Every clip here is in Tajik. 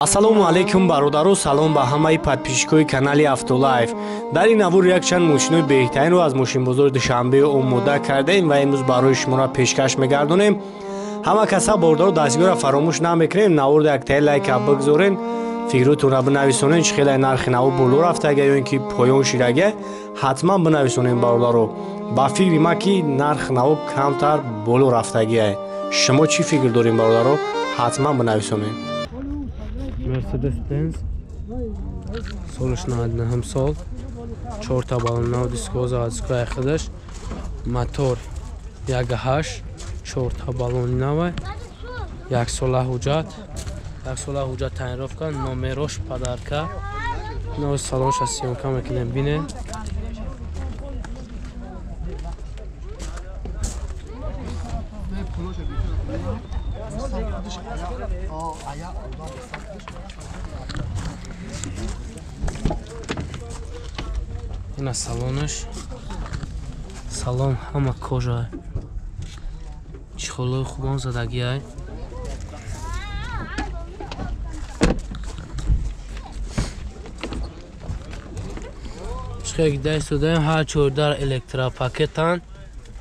Ассалому алайкум бародару, салом ба ҳамаи подписчикои канали Автолайф. Дар ин навор якчанд мошинои беҳтаринро аз мошинбозори Душанбе омода кардаем ва имрӯз барои шуморо пешкаш мегардонем. Ҳама каса бордору дастгиҳоро фаромӯш намекунем, наворро яктаи лайка бигзорен, фикротонро бинависонен, чӣ хеле нархи наво боло рафтага ё ин ки поён шидага, ҳатман бинависонем бародаро. Ба фикри ман ки нархи наво камтар боло рафтагия. Шумо чӣ фикр дорем бародаро? Ҳатман бинависонем. Mercedes-Benz солиш 99 сол, 4 балон нав, диско заводской худаш, мотор 1.8, 4 балон нав, як сола ҳуҷҷат, як сола ҳуҷҷат тайинровка, номерош подарка. Нав салонша съёмка мекунем, бинед. Ина салонаш, салон ҳама кожа, чехолои хубон задагиай. Чихе ки истодаем, ҳар чордар электропакетан,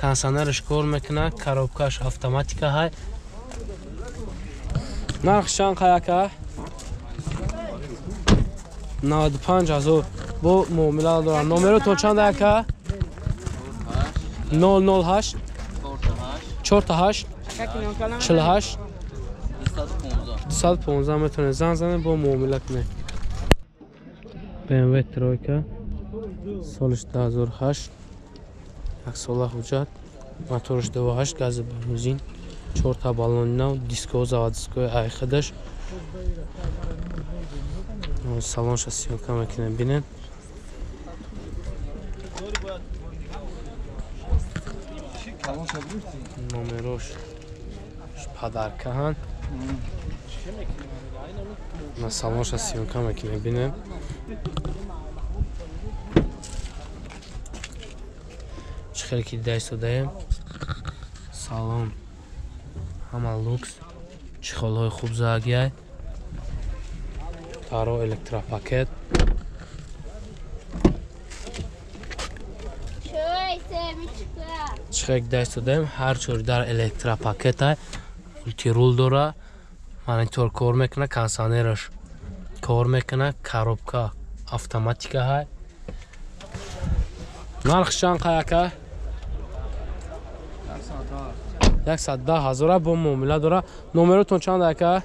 кондиционераш кор мекунад, коробкаш автоматика ҳай. Нарх чанд қаяка? 95 ҳазор. Бо муомила дорам. Номеротон чанд ака? 008 48 48 215 метавонед занг занед, бо муомила кунед. BMW тройка солиш 2008, як сола ҳуҷҷат, мотораш 2.8, гази бензин, 4 баллони нав, диско заводской айхадаш. Салонша съёмка мекунем, бинед. Номерош подаркаҳанд. На салонша съёмка мекунем, бинем. Чӣ хеле ки дида истодаем, салон ҳама лукс, чехолҳои хуб задагиай, таро электропакет. Чӣ хеле ки дида истодаем, ҳар чор дар электропакетай, мультирул дора, монитор кор мекунад, кондиционераш кор мекунад, коробка автоматика ҳай. Нарх чанд қаяка? 110 ҳазора, бо муомила дора. Номеротон чанд ака?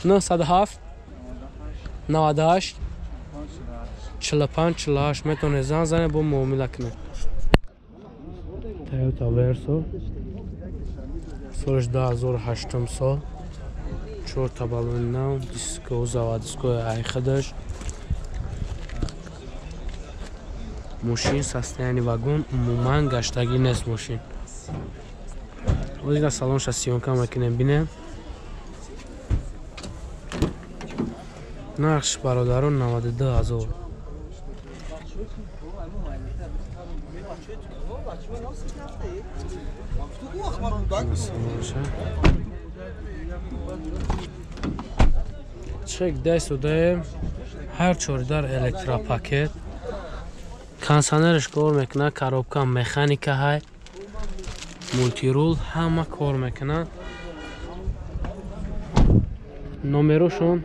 907 98 45 48 метавонед занг занед, бо муомила кунед. Toyota Verso солиш 2008 сол, 4 баллони нав, диско заводской айхадаш. Мошин состояние вагон умуман гаштагӣ нест мошин. Озина салонша съёмка мекунем, бинем. Нархш бародарон 92 ҳазор. Чек дида истодаем, ҳар чордар электропакет, кондиционераш кор мекунад, коробка механика ҳай, мультирул ҳама кор мекунад. Номерошон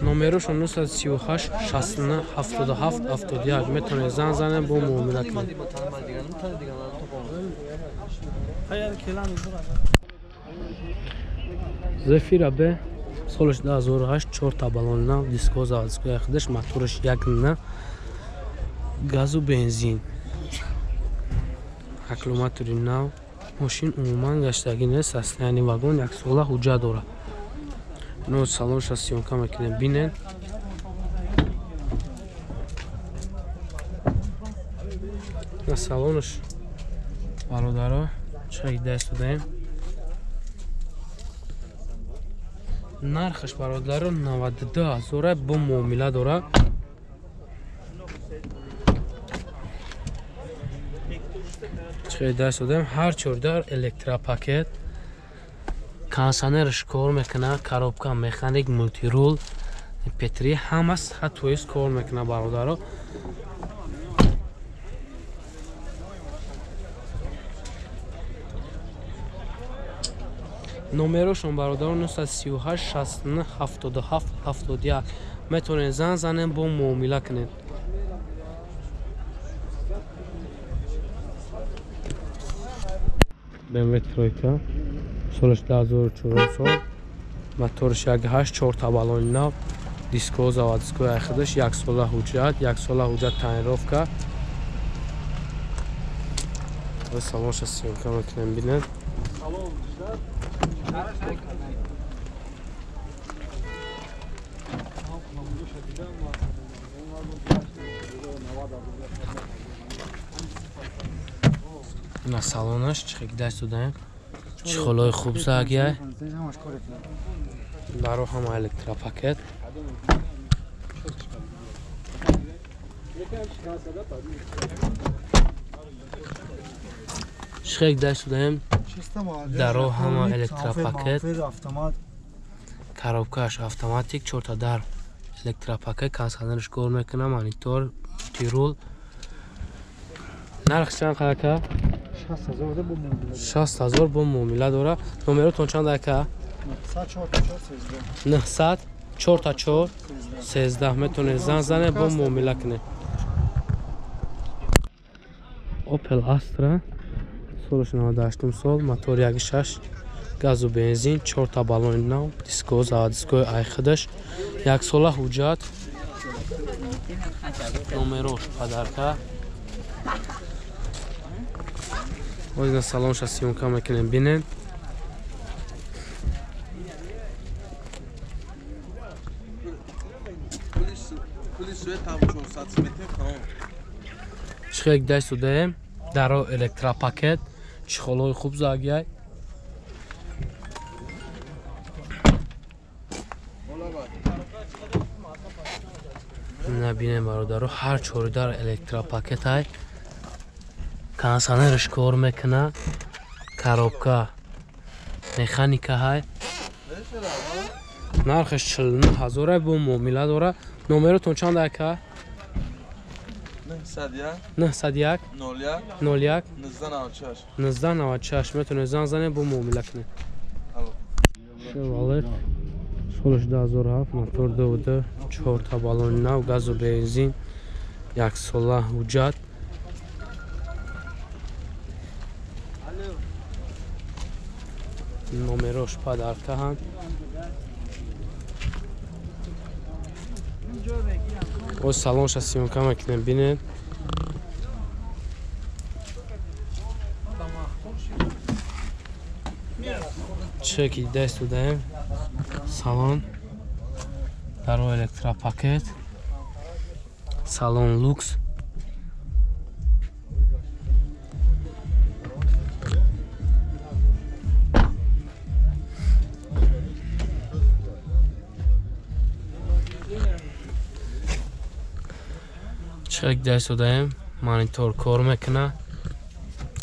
номерошон 938 69 77 71 метавонед занг занед, бо муомила кунед. Зефира Б солиш 2008, 4 баллони нав, диско заводской худаш, мотораш 1.9, газу бензин, аккумулятори нав. Мошин умуман гаштагӣ нест, состояние вагон, як сола ҳуҷҷат дорад. Но салонша съёмка мекунем, бинед. На салонаш бародаро чӣ дида истодаем. Нархаш бародаро 92 ҳазора, бо муомила дорад. Чӣ даст додем, ҳар чор дар электропакет, кондиционерш кор мекунад, коробка механик, мултирул, петри ҳамас ҳатоист кор мекунад бародаро. Номерошон бародаро 938 69 77 71. Метавонед зан занем, бо муомила кунед. BMW тройка, солаш 2004 сол, моторш 1.8, 4 баллони нав, диско заводской айхидаш, як сола ҳуҷҷат, як сола ҳуҷҷат тонировка. Ва салонша съёмка мекунем, бинед. Ина салонаш чӣ даст додаем, чӣ холои хуб загияй, даро ҳама электропакет. Чӣ даст додаем, даро ҳама электропакет, коробкааш автоматик, чорта дар электропакет, кондиционерш кор мекунад, монитор, тирул. Нарх чанд ака? 60,000 бо муомила дора. Номеротон чанд ака? 900 4 13. Метавонед зан занед, бо муомила кунед. Opel Astra, солаш 98 сол, мотор 1.6, газу бензин, 4 баллони нав, диско, заводской айхидаш, як сола ҳуҷҷат, номерош подарка. Озина салонша съёмка мекунем, бинед. Чӣ даст додаем, даро электропакет, чӣ холои хуб загияй. Набинем бародаро, ҳар чори дар электропакет ай, кондиционерш кор мекунад, коробка механика ҳай. Нархаш 49,000 бо муомила дора. Номеротон чанд ака? 901 01 1996. Метавонед зан занед, бо муомила кунед. Chevrolet, солаш 2007, мотор 2.2, 4 баллони нав, газу бензин, як сола ҳуҷҷат. Номерош подарка ҳам. Оз салонша съёмка мекунем, бинед. Чӣ ки даст додаем, салон, даро электропакет, салон лукс. Чӣ даст додаем, монитор кор мекунад,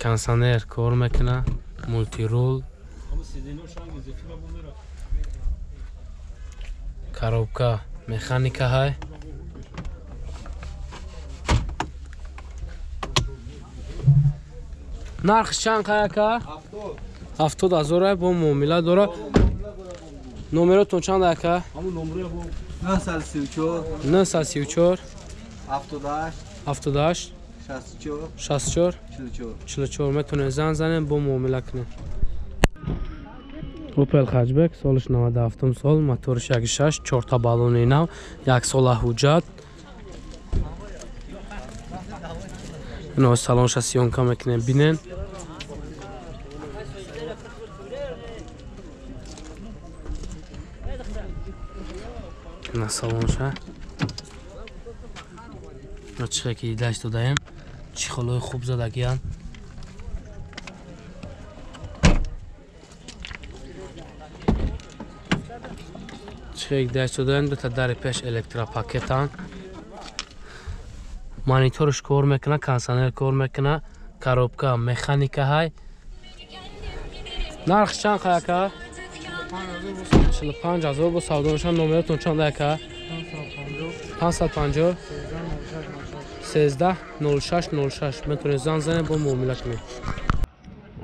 кондиционер кор мекунад, мултирул, коробка механика ҳай. Нарх чанд ака? 70,000 бо муомила дора. Номеротон чанд ака? 934 78 64 44. Метавонед зан занед, бо муомила кунед. Opel Hatchback, солаш 97 сол, моторш 1.6, 4 баллони нав, як сола ҳуҷҷат. Ино салонша съёмка мекунем, бинед. Ина салонша. Чӣ ки даст додаем, чӣ холои хуб задагиянд. Чӣ даст додаем, дута дари пеш электропакетанд. Мониторш кор мекунад, кондиционер кор мекунад, Коробка механика ҳай. Нарх чанд қай ака? 45 000 бо савдо мешавад. Номератон чанд ака? 550 13 06 06. Метавонед занг занед, бо муомила кунед.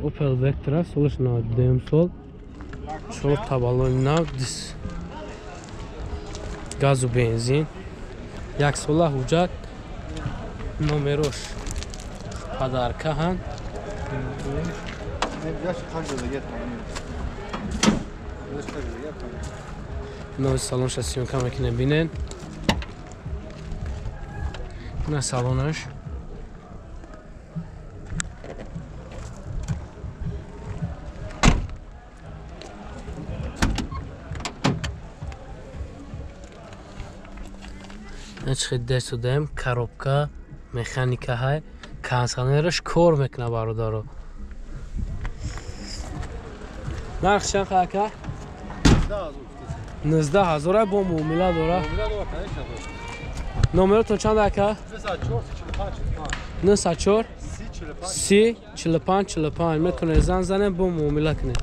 Opel Vectra солаш 92 сол. 4 та баллони нав, газу бензин. Як сола ҳуҷҷат, номерош падарка ҳан. Нови салонша съёмка мекунем, бинен. На салонаш. Ҳеч дасту даем, коробка механика ҳай, кондиционераш кор мекуна бародаро. Нарх чанд ака? 19 000 бо муомила дора. Номеротон чанд ака? 904 30 45 45. Метавонед занг занед, бо муомила кунед.